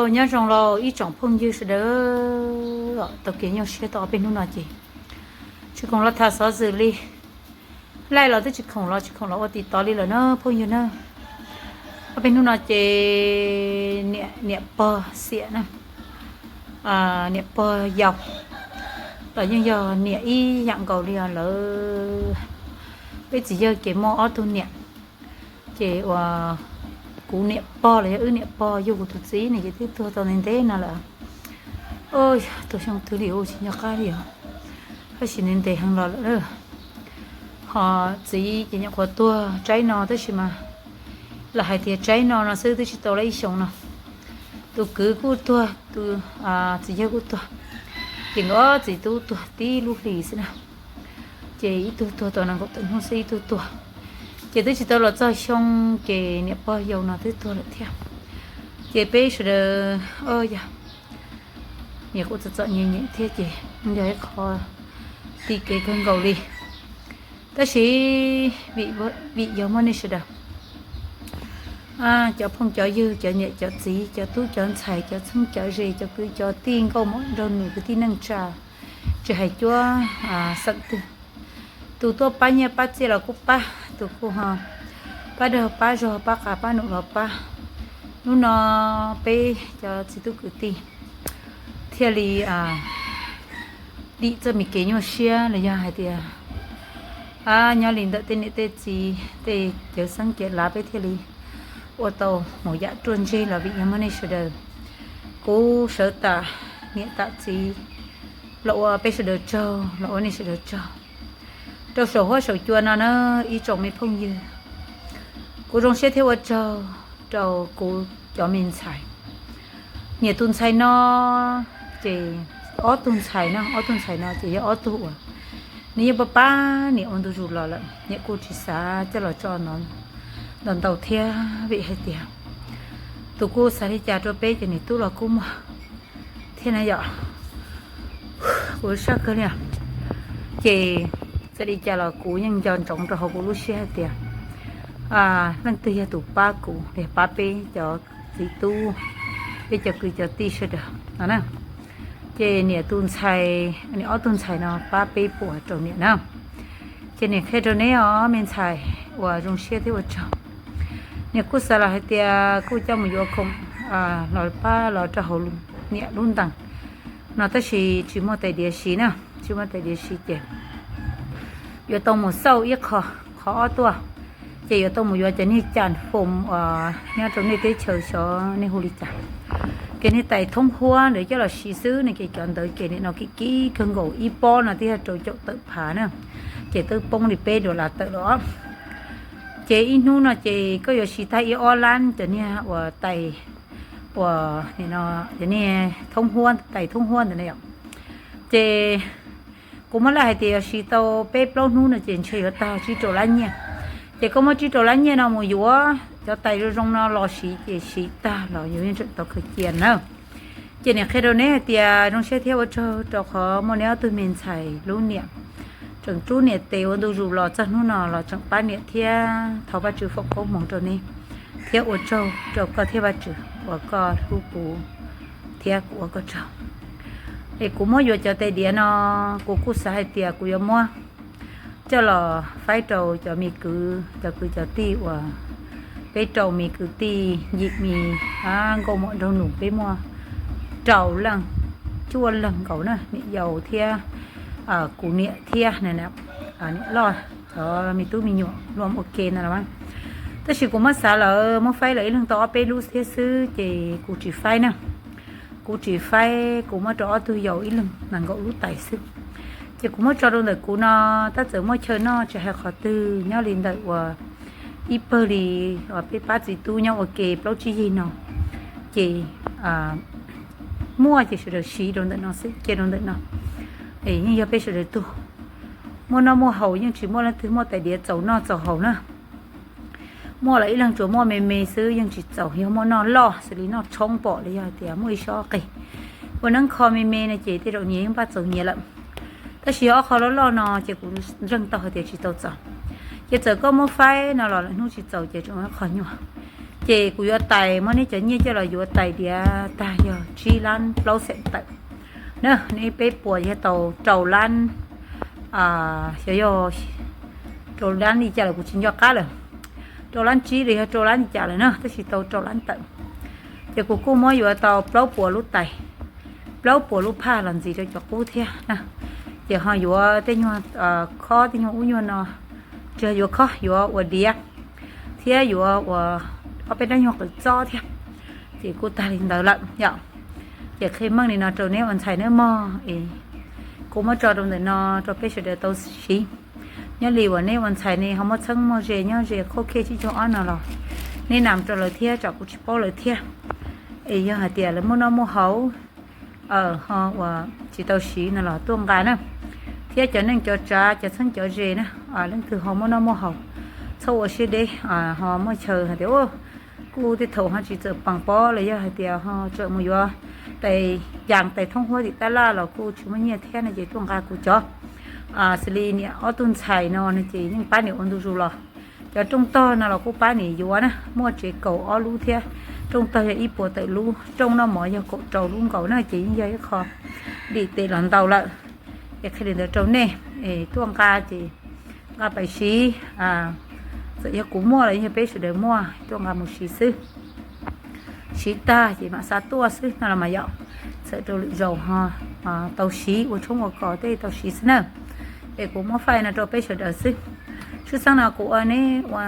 Nyob zoo los ib tsoom phooj ywg sawv daws, tau kev nyuaj siab tau ob peb hnub no ces tsis khoom los tham xov xwm li. Laij los twb tsis khoom los tsis khoom los ua tim tov li lawm na phooj ywg na. Ob peb hnub no ces niam pog xiam na, niam pog yau los yeej yog niam ib yam nkaus li os lawm. Peb txiv yawg ces muaj ob tug niam, ces uas kuv niam pog los yog wb niam pog yug kuv tus txiv ne ces twb tuag tau ntev ntev no lawm. Yog tuag xyoo twg li ua tsis nco qab li os, tab sis ntev ntev heev los lawm. Ho txiv ces nyuam qhuav tuag tsaib no tab sis mas lam hais tias tsaib no no xwb twb tsis tau lawm ib xyoos no. Tus kwv kuj tuag, tus txiv yawg kuj tuag, ces nkawd ob txiv tub tuag tib lub hlis xwb na. Ces ib tug tuag tau nees nkaum tawm hnub xwb ib tug tuag, ces twb tsis tau los txog xyoo ces niam pog yau no twb tuag lawm thiab. Ces peb sawv daws, yog niam kuj txom txom nyem nyem thiab ces yog ib qho tib kev kawg nkaus li. Tab sis vim yog muaj nej sawv daws, cov phooj cov ywg, cov niam cov txiv, cov tub cov ntxhais, cov txheeb cov ze, cov kwv cov tij, nkauj muam nraug nus, kwv tij neej tsa, tsis hais cuab xeem twg, tus tuaj pab nyiaj pab txiaj los kuj pab, tus kuj ho pab dag pab zog pab qas pab num los pab. Hnub no peb cov txiv tub kwv tij thiaj li dim txoj me kev nyuaj siab los yog hais tias nyob li ntawm tej niam tej txiv tej cawv xeeb cawv lav peb thiaj li ua tau mus yam ruaj ntseg los vim yog muaj nej sawv daws. Kuv sawv tam niam tam txiv los ua peb sawv daws tsaug, los ua nej sawv daws tsaug rau saum huab saum cua no na ib tsoom me phooj ywg. Kuv zoo siab thiab ua tsaug rau kuv cov me ntxhais. Niam tus ntxhais no ces ob tug ntxhais no, ob tug ntxhais no ces yog ob tug uas nws yeej pab pab niam ua ntu zus los lawm, niam kuj tsis xav coj los tso ntau ntau thiab vim hais tias tus kuj xav li cas rau peb cov niam tub los kuj muaj thiab na yom. Kuv sab kawg li os. Ces txawm li cas los kuv yeej nco ntsoov rau hauv kuv lub siab hais tias leej twg yog tus pab kuv, yog pab peb cov txiv tub, peb cov kwv cov tij sawv daws no na. Ces niam tus ntxhais, niam ob tug ntxhais no pab peb puas rau niam na. Ces niam qhia rau neb os me ntxhais uas zoo siab thiab ua tsaug. Niam kuj xav los hais tias kuj coj mus yuav khoom los pab los rau hauv niam lub ntees no tab sis tsis muaj tais diav siv na, tsis muaj tais diav siv ces yuav tau mus xauj ib qho, qhov ob tuaj, ces yuav tau mus yuav cov niag cas foos uas nyob rau nej teb chaws xyov nej hu li cas. Ces niag tais thoob huab ntawd coj los siv xwb ne, ces cov ntawd ces nim no kim kim kawg nkaus ib pob no twb yog rau caum tawm phav na, ces twb poob li peb dollar tawm los. Ces ib hnub no ces koj yuav siv tag ib ob lab cov niag uas tais uas nim no cov niag thoob huab, tais thoob huab ntawd na yom. Ces kuv muab lawv hais tias yog siv tau peb plaub hnub no ces ntshe yuav tag tsib rau lab nyiaj. Ces koj muab tsib rau lab nyiaj no mus yuav cov tais zoo zoo no los siv ces siv tag los yus yeej tseem tau khaws cia na. Ces niam qhia rau neb hais tias zoo siab thiab ua tsaug rau qhov muaj neb ob tug me ntxhais hlub niam, tseem rub niam tes ua ntu zus los txog hnub no los tseem pab niam thiab. Thov Vajtswv foom koob hmoov rau neb thiab ua tsaug rau koj thiab Vajtswv uas koj hlub kuv thiab kuv ua koj tsaug. Es kuv muab yuav cov tais diav no, kuv kuj xav hais tias kuv yuav muab coj los faib rau cov me kwv, cov kwv cov tij uas peb rau me kwv tij yim me, nkauj muam nraug nus peb muaj rau leej, cuaj leeg nkaus na, niam yau thiab kuv niam thiab niam loj, cov me tub me nyuam luaj ua ke no los. Tab sis kuv muab xav lawm muab faib lawm ib leeg tau ob peb lub thiab xwb ces kuv tsis faib na. Kuv tsis faib, kuv muab rau ob tug yau ib leeg nees nkaum lub tais xwb. Ces kuv muab tso rau ntawm kuv no, tab txawm muaj chaw noj tsis hais qhov twg nyob li ntawm uas ib pawg li uas peb pab txiv tub nyob ua ke plaub tsib yig no, ces muaj ces sawv daws siv rau ntawm no xwb, cia rau ntawm no. Es yeej yog peb sawv daws tug, muaj noj muaj haus yeej tsis muaj leej twg muaj tais diav txaus noj txaus haus na. Muaj los ib leeg tsuas muaj me me xwb yeej tsis txaus, yog muaj noj loj xws li noj tshoob pom li yog tias muaj ib sob qig ua neeb kho me me no ces tej zaum nyias yeej npaj txaus nyias lawm. Tab sis yog ob qho loj loj no ces kuv ntseeg tau hais tias tsis tau txaus. Ces txawm koj muab faib no los lwm hnub tsis txaus ces tseem ua qho nyuaj. Ces kuv yuav tais, muab neb cov nyiaj coj los yuav tais diav tag yog tsib lab plaub xeem tawm na. Neb peb puas yog tau rau lab, xyov yog rau lab li cas lawm kuv tsis nco qab lawm, rau lab tsib los yog rau lab li cas lawm na, tab sis tau rau lab tawm. Ces kuv kuj muab yuav tau plaub puas lub tais, plaub puas lub phaj los ntxiv rau cov qub thiab na. Ces ho yuav tej nyuag khob tej nyuag ub nyuag no, tsis yog yuav khob, yuav ua diav thiab yuav ua ob peb rab nyuag qws txob thiab. Ces kuj tag li ntawd lawm yom. Ces qhia meej li no rau neb ua ntxhais nawb mog es kuv muab tso rau ntawm no rau peb sawv daws tau siv. Nyob li uas neb ua ntxhais ne ho muaj txheeb muaj ze nyob ze qhuab khej tsib caug ob no los neb nam rau lawv thiab tsam kuv tsis paub lawv thiab. Es yog hais tias lawv muaj noj muaj haus ho uas tsis tau siv no los tuaj nqa na. Thiab cov neej cov tsav cov txheeb cov ze na, leej twg ho muaj noj muaj haus txhob ua siab deb, ho muaj chaw hais tias kuj tej thaum ho tsis txawm pees pob los yog hais tias ho tseem mus yuav tais yas tais thoob huab tim tab laj los kuj tsis muaj nyiaj thiab no ces tuaj nqa kuv cov. Xws li niam ob tug ntxhais no no ces yeej pab niam ua ntu zus los. Cov rooj tog no los kuj pab niam yuav na, muaj tsev kaum ob lub thiab, rooj tog yog ib puas tawm lub, rooj noj mov yog kaum rau lub nkaus na ces yeej yog ib qho dim tes los ntau lawm. Es qhia li ntawd rau nej, es tuaj nqa ces nqa pais siv, txawm yog kuv muaj los yog peb sawv daws muaj tuaj nqa mus siv xwb. Siv tag ces mam xa tuaj xwb no los mas yom, txawm rau lwm zaus ho tau siv ua tshoob ua kos tej tau siv xwb na. Es kuv muab faij no rau peb sawv daws xwb. Tshwj xeeb no kuv ua neb ua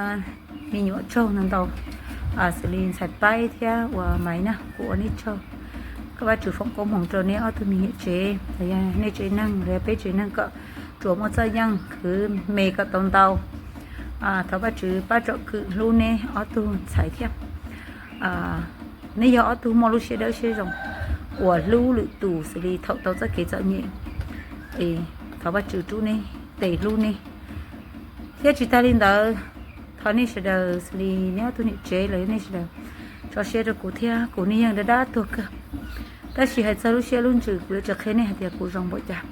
me nyuam tsaug ntau ntau, xws li ntxhais Paib thiab ua Maiv na, kuv ua neb tsaug. Koj Vajtswv foom koob hmoov rau neb ob tug me nyuam tsev los yog nej tsev neeg los yog peb tsev neeg kom tsuas muaj txoj yeej khwv me kom tau ntau. Thov Vajtswv pab tsom kwm hlub neb ob tug ntxhais thiab. Neb yog ob tug muaj lub siab dawb siab zoo uas hlub lwm tus xws li thaum tau txoj kev txom nyem. Es thov Vajtswv rub neb, tes hlub neb. Thiab tsis tag li ntawd, thov nej sawv daws xws li neb ob tug niam tsev los yog nej sawv daws tso siab rau kuv thiab, kuv niaj yeej dab dab tuag kawg. Tab sis hais txog lub siab lub ntsws kuv yuav tsis qhia nej hais tias kuv zoo npaum cas.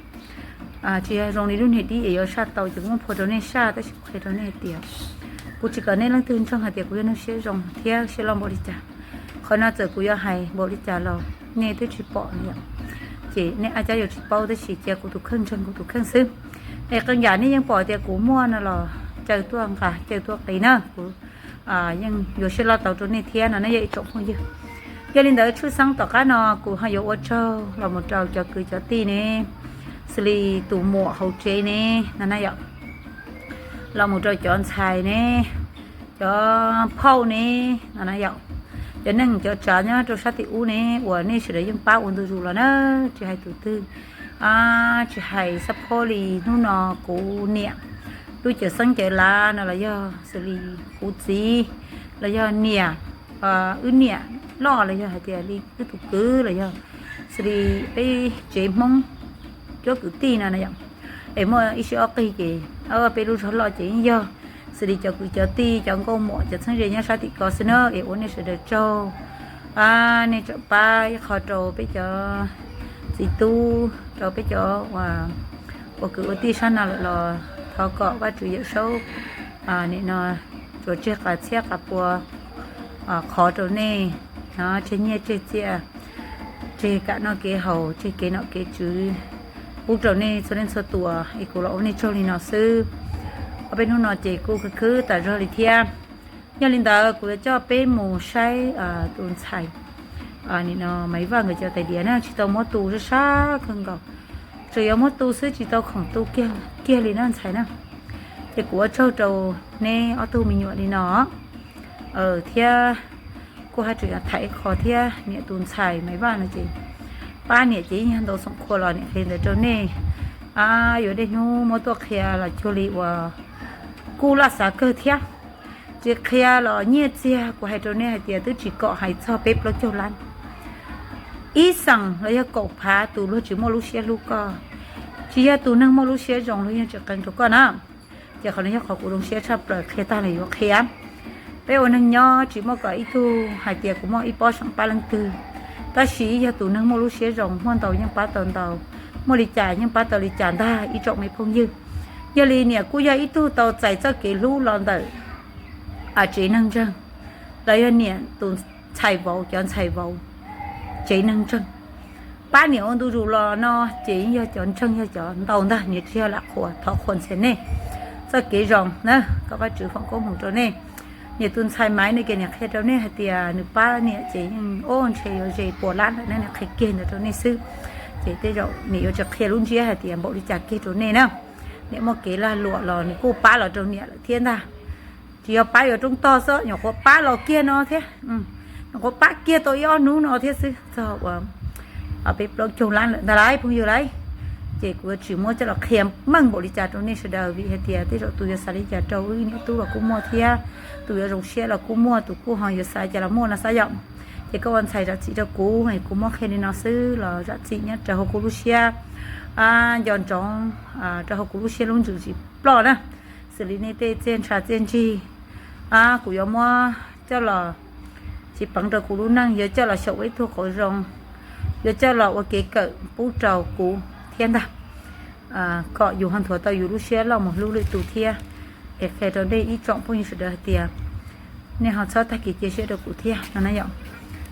Tsis yog zoo li lub niag dib es yuav saj tau ces kuv muab phua rau nej saj, tab sis kuv qhia rau nej hais tias kuv tsis kom nej leej twg ntseeg hais tias kuv yog neeg siab zoo thiab siab loj npaum li cas. Qhov no txawm kuv yuav hais npaum li cas los nej twb tsis pom li yom. Ces nej ab cab yuav tsis paub, tab sis cia kuv tus kheej ntseeg kuv tus kheej xwb. Es qee yam nej yeej pom tias kuv muaj no los caw tuaj nqa caw tuaj qis na, kuv yeej yuav siab loj tau rau nej thiab no nej yog ib tsoom phooj ywg. Yog li ntawd tshwj xeeb tom qab no kuv ho yuav ua tsaug los mus rau cov kwv cov tij ne, xws li tus muam hauv tsev ne, no na yom, los mus rau cov ntxhais ne, cov phauj ne, no na yom, cov neej cov tsav nyob rau sab tim ub ne uas nej sawv daws yeej pab ua ntu zus los na, tsis hais tus twg, tsis hais xab phob li hnub no kuv niam, lub cawv xeeb cawv lav no los yog xws li kuv txiv, los yog niam, wb niam loj los yog hais tias li wb tus kwv los yog xws li peb tsev Hmoob cuab kwv tij no na yom, es muaj ib sij ob qig ces peb lub zog loj ces yeej yog xws li cov kwv cov tij cov nkauj muam cov txheeb ze nyob sab tim ko xwb na, es ua nej sawv daws tsaug. Nej tseem pab ib qho rau peb cov txiv tub, rau peb cov ua kwv ua tij sab no lawm los thov kom Vajtswv Yawm Saub nim no tsuas tseg qas txhiab qas pua qhov rau nej, tseg nyiaj tseg txiaj, tseg kev noj kev haus, tseg kev nom kev tswv pub rau nej txhua leej txhua tus, es kuv los ua nej tsaug li no xwb. Ob peb hnub no ces kuj khwv khwv tas zog li thiab. Yog li ntawd kuv yuav coj peb mus saib tus ntxhais nim no Maiv Vaj nkawd cov tais diav na, tsis tau muab tu sab sab kawg nkaus, tsuas yuav muab tu xwb tsis tau khoom tu kiag li na ntxhais na. Ces kuv ua tsaug rau neb ob tug me nyuam li no thiab kuj haj tseem yuav tham ib qho thiab. Niam tus ntxhais Maiv Vaj no ces pab niam ces yeej yog ntau xoom khua los niam qhia ntawd rau nej, yuav dej hnub muab tuaj qhia los cuag li uas kuj laj xav kawg thiab. Tsis qhia los nyiaj txiag kuv hais rau nej hais tias twb tsis kom hais txog peb plaub caug lab. Ib xeem los yog kaum phav tus luag tsis muaj lub siab hlub koj, tsis yog tus neeg muaj lub siab zoo luag yeej tsis qee rau koj na. Ces qhov no yog qhov kuv zoo siab tshaj plaws qhia tag los yuav qhia. Peb ua neeg nyob tsis muaj kom ib tug hais tias kuv muaj ib pob seem pab leej twg, tab sis yog tus neeg muaj lub siab zoo muaj ntau yeej pab tau ntau, muaj li cas yeej pab tau li cas ntag ib tsoom me phooj ywg. Yog li niam kuj yog ib tug tau txais txoj kev hlub los ntawm tsev neeg ntseeg, los yog niam tus ntxhais vauv, cov ntxhais vauv tsev neeg ntseeg. Pab niam ua ntu zus los no ces yeej yog cov ntseeg, yog cov ntau ntag, niam tsis yog lam qhuas, thov qhuas ntxhias nej txoj kev zoo na, kom Vajtswv foom koob hmoov rau nej. Niam tus ntxhais Maiv no ces niam qhia rau nej hais tias nws pab niam ces yeej, o, ntshe yuav ze puas lab ntawm nej, niam qhia kiag ntawd rau nej xwb. Ces tej zaum niam yuav tsis qhia lub ntsiab hais tias npaum li cas kiag rau nej na. Niam muaj kev lag luam los nws kuj pab los rau niam lawm thiab ntag. Tsis yog pab yuav rooj tog xwb, nyuam qhuav pab los kiag no thiab, nyuam qhuav pab kiag tau ib ob hnub no thiab xwb, txog uas peb plaub caug lab lawm ntag lauj phooj ywg lauj. Ces kuv yuav tsis muab coj los qhia meej npaum li cas rau nej sawv daws, vim hais tias tej zaum tus yuav xav li cas rau wb niam tub los kuj muaj thiab, tus yuav zoo siab los kuj muaj, tus kuj ho yuav xav cas los muaj no xav yom. Ces koj ua ntxhais zam txim rau kuv, kuv muab qhia li no xwb los zam txim nyob rau hauv kuv lub siab nco ntsoov, rau hauv kuv lub siab lub ntsws tsis ploj na. Xws li nej tej txiaj ntsha txiaj ntsig, kuv yuav muab coj los tsis peev rau kuv lub neej, yuav coj los xyaum ua ib tug qauv zoo, yuav coj los ua kev kawm pub rau kuv thiab ntag, kom yus ho nthuav tau yus lub siab loj mus hlub lwm tus thiab. Es qhia rau nej ib tsoom phooj ywg sawv daws hais tias nej ho txhob tag kev cia siab rau kuv thiab no na yom.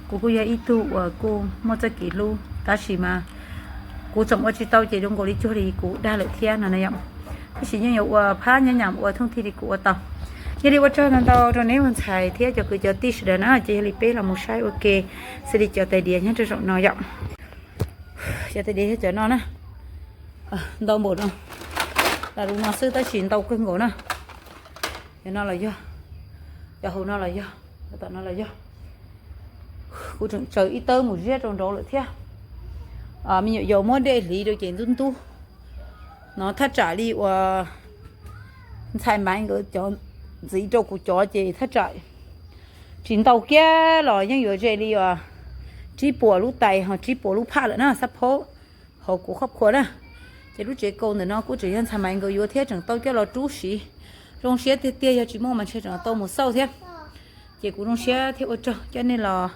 Kuv kuj yog ib tug uas kuj muaj txoj kev hlub tab sis mas kuv tseem ua tsis tau ces zoo nkaus li cuag li kuv dag lawm thiab no na yom. Tab sis yeej yuav ua phab nyob nyam ua thooj thij li kuv ua tau. Yog li ua tsaug ntau ntau rau neb ua ntxhais thiab cov kwv cov tij sawv daws na, ces yog li peb los mus saib ua ke xws li cov tais diav nyob rau zaum no yom. Cov tais diav yog cov no na, ntau npaum no, los lus no xwb tab sis ntau kawg nkaus na. Cov no los yog, cov hauv no los yog, cov tom no los yog. Kuv tseem tsaws ib tawb mus ziab rau nraud lawm thiab. Me nyuam yaus muab dej hliv rau ces ntub ntub no, thaj tsam li uas ntxhais Maiv nkawd cov ntxiv rau kuv cov ces thaj tsam tsis ntau kiag los yeej yuav ze li uas tsib puas lub tais ho tsib puas lub phaj lawm na, xab phaub hauv kuv khob khua na. Ces lub tsev kaus ntawm no kuj tseem yog ntxhais Maiv nkawd yuav thiab tseem tau coj los rub siv. Zoo siab tiag tiag, yog tsis muaj mas ntshe tseem tau mus xauj thiab. Ces kuv zoo siab thiab ua tsaug coj nej los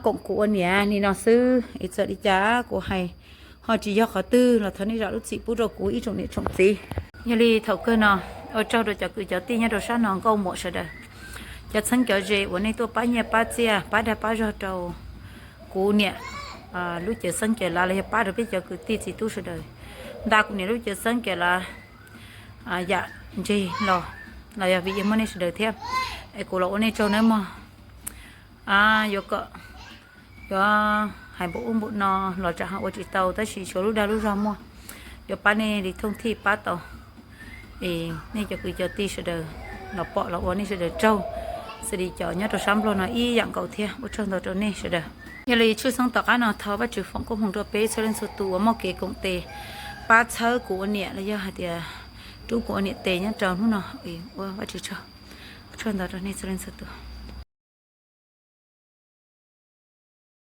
koom kuv ua niam li no xwb, es txawm li cas kuv hais ho tsis yog qhov twg los thov nej zam lub txim pub rau kuv ib tsoom niam tsoom txiv. Yog li thaum kawg no ua tsaug rau cov kwv cov tij nyob rau sab no, nkauj muam sawv daws, cov txheeb cov ze uas nej tuaj pab nyiaj pab txiaj pab dag pab zog rau kuv niam lub cawv xeeb cawv lav los yog pab rau peb cov kwv tij txiv tub sawv daws, nta kuv niam lub cawv xeeb cawv lav yam ntseg los, los yog vim yog muaj nej sawv daws thiab, es kuv los ua nej tsaug nawb mog. Yuav kom, yuav hais npaum ub npaum no los tsam ho ua tsis tau tab sis tshuav lub dag lub zog muaj, yuav pab nej li thooj thij pab tau. Es nej cov kwv cov tij sawv daws los pom los ua nej sawv daws tsaug, xws li cov nyob rau sab Nplog no ib yam nkaus thiab, ua tsaug ntau rau nej sawv daws. Yog li tshwj xeeb tom qab no thov Vajtswv foom koob hmoov rau peb txhua leej txhua tus uas muaj kev koom tes pab txhawb kuv ua niam los yog hais tias rub kuv ua niam tes nyob rau hnub no, ua Vajtswv tsaug. Ua tsaug ntau rau nej txhua leej txhua tus.